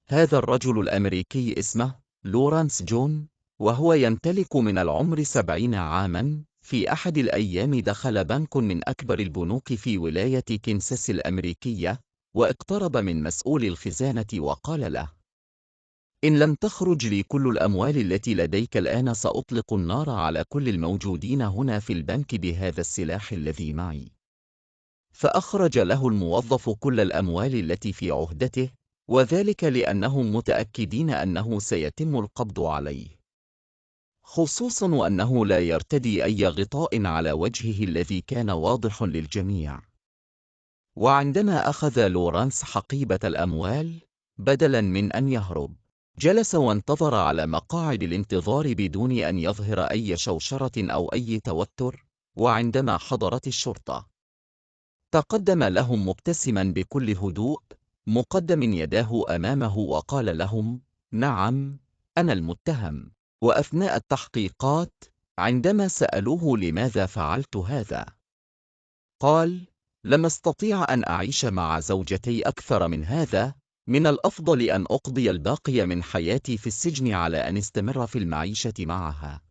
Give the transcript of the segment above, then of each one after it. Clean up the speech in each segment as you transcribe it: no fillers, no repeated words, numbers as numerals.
هذا الرجل الأمريكي اسمه لورانس جون، وهو يمتلك من العمر 70 عاماً. في أحد الأيام دخل بنك من أكبر البنوك في ولاية كنساس الأمريكية، واقترب من مسؤول الخزانة وقال له: إن لم تخرج لي كل الأموال التي لديك الآن سأطلق النار على كل الموجودين هنا في البنك بهذا السلاح الذي معي. فأخرج له الموظف كل الأموال التي في عهدته، وذلك لأنهم متأكدين أنه سيتم القبض عليه، خصوصاً وأنه لا يرتدي أي غطاء على وجهه الذي كان واضح للجميع. وعندما أخذ لورانس حقيبة الأموال، بدلاً من أن يهرب، جلس وانتظر على مقاعد الانتظار بدون أن يظهر أي شوشرة أو أي توتر. وعندما حضرت الشرطة، تقدم لهم مبتسماً بكل هدوء، مقدم يداه أمامه، وقال لهم: نعم، أنا المتهم. وأثناء التحقيقات، عندما سألوه لماذا فعلت هذا، قال: لم أستطيع أن أعيش مع زوجتي أكثر من هذا. من الأفضل أن أقضي الباقي من حياتي في السجن على أن أستمر في المعيشة معها.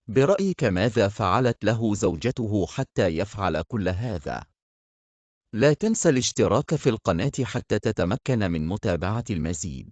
برأيك ماذا فعلت له زوجته حتى يفعل كل هذا؟ لا تنسى الاشتراك في القناة حتى تتمكن من متابعة المزيد.